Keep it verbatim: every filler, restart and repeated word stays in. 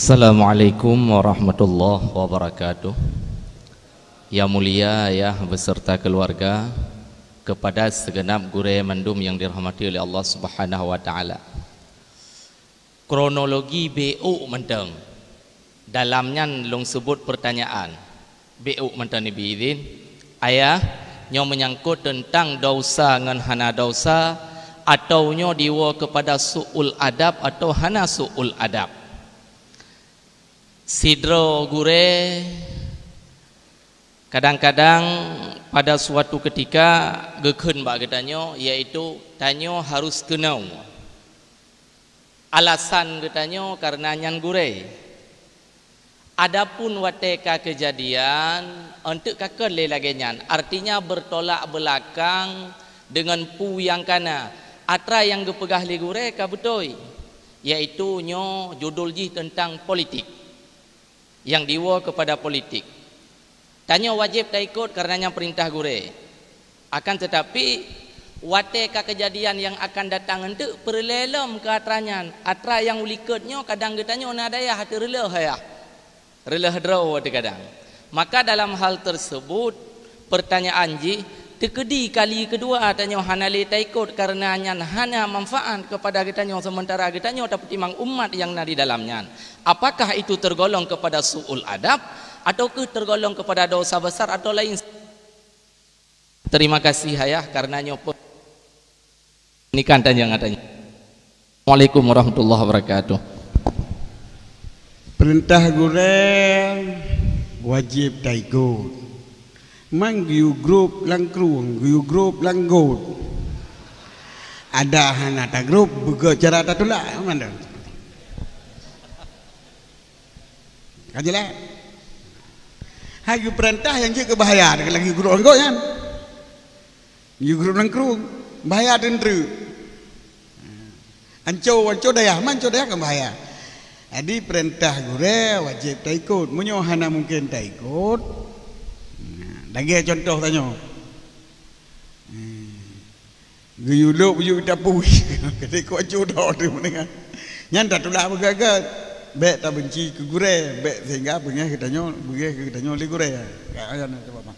Assalamualaikum warahmatullahi wabarakatuh. Yang mulia ayah beserta keluarga, kepada segenap gurée mandum yang dirahmati oleh Allah Subhanahu wa Taala. Kronologi bék mantong. Dalam nyan lôn seubut pertanyaan. Bék mantong neubi idhin. Ayah, nyoe meunyangkot teuntang desya ngon hana desya, atawa nyoe diwoe keupada su'ul adab atawa hana su'ul adab. Sidroe gurée kadang-kadang pada suatu keutika geukheun bak geutanyoe, yaitu tanyoe harôh keunoe. Alasan geutanyoe kareuna nyan gurée. Adapun watée ka keujadian, eunteuk ka kheun lé lagée nyan, artinya bertolak belakang deungon peue nyang kana. Atra nyang geupeugah lé gurée ka beutôi, yaitu nyoe judul jih teuntang politik. Nyang diwoe keupada politik. Tanyoe wajéb taikot kareuna nyan peurintah gurée. Akan teutapi, watée ka keujadian nyang akan datang eunteuk peureulée lom keu atra nyan. Atra nyang u likot nyoe kadang geutanyoe na dayah teureuleuh ayah. Reuleuh droe teuh kadang. Maka dalam hal teusebut, pertanyaan jih, teukeudi kali keudua tanyoe hana lé taikot kareuna nyan hana manfaat keupada geutanyoe, seumeuntara geutanyoe tapeutimang umat nyang na di dalam nyan. Apakah itu tergolong keupada su'ul adab, ataukah tergolong keupada desya besar atau laén? Terima kasih ayah kareuna nyoe pe-, nikan tanyong, tanyong. Assalamualaikum warahmatullahi wabarakatuh. Peurintah gurée wajéb taikot. Man geuyue grup lam krueng, geuyue grup lam got. Adak hana tagrop, beugét cara tatulak mandum. Ka jeulaih? Hai geupeurintah nyang jeuet keu bahaya lagi grup lam got nyan. Geuyue grup lam krueng, bahaya teunteuk. Anco, anco dayah, man anco dayah kan bahaya. Jadi peurintah gurée wajéb taikot. Meunyoe hana mungken taikot, lagée contoh tanyoe. Geuyue lok bujur tapui. Keudeh kok jodoh tu meunengah. Nyan tatulak beugét-gét. Bék tabenci keu gurée, bék sehingga beungéh geutanyoe, beungéh geutanyoe lé gurée. Ka, nyan cuba.